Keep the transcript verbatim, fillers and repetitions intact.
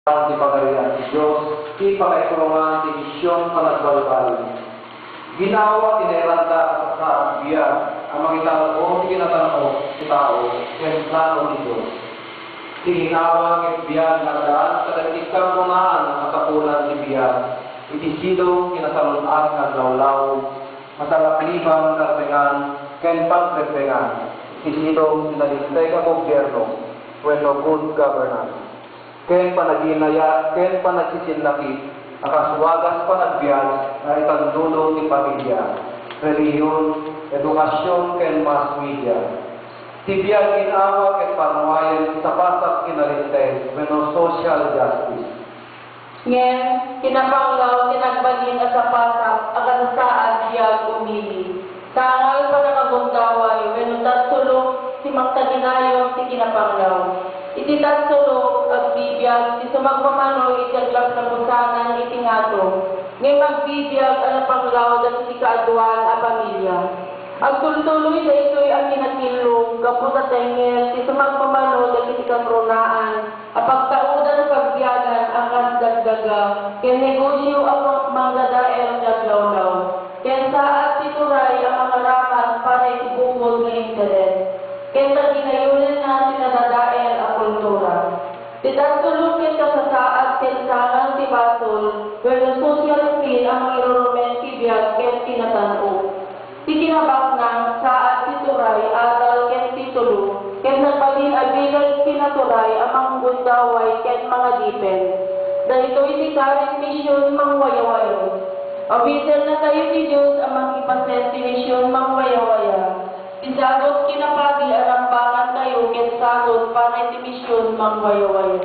ti Pagarian ti Dios, ti pakaikurungan ti mision panagbalbaliw. Ginawa ti nairanta a sasaad biag a mangitan-o ti kinatan-ok ti tao ken plano ti Dios. Ti ginawa ket biag nga addaan kadagiti kangrunaan a kasapulan ti biag iti sidong ti nasalun-at nga aglawlaw, masalakliban, karbengan, ken pagrebbengan iti sidong ti nalinteg a gobierno wenno good governance. Ken panaginayat ken panagsisinnakit a kas wagas panagbiag nga ikandudo ti pamilia, relihiyon, edukasion, ken mass media. Ti biag ginawa ket panuayen ti sapasap ti nalinteg wenno social justice. Ngem, kinapanglaw ti nagbalin a sapasap a kasasaad biag umili. Tangal pannakagundaway wenno tatsulok ti mangtaginayon ti kinapanglaw. Iti tatsulok, agbibiag ti sumagmamano iti aglaplapusanan iti ngato, ngem agbibiag a napanglaw dagiti kaaduan a pamilia. Agtultuloy daytoy a kinakillo gapu ta tengngel ti sumagmamano dagiti kangrunaan a pagtaudan ti pagbiagan a kas dakdaga ken negosio a manggadael ti aglawlaw, ken saad ti turay a mangaramat para iti bukod nga interes, ken taginayonenna ti nadadael a kultura. Ti tatsulok ket kasasaad ken tangal ti basol wenno social scene a mangirurumen ti biag ken kinatan-ok. Ti kinabaknang, saad ti turay, adal ken titulo, ket nagbalin a bileg kinaturay a manggundaway ken mangadipen. Daytoy ti karit mision mangwayawaya. Awisennatayo ti Dios a mangipaset ti mision mangwayawaya. Ti sagut kinapadi a rambangantayo ket sagut para iti mision mangwayawaya.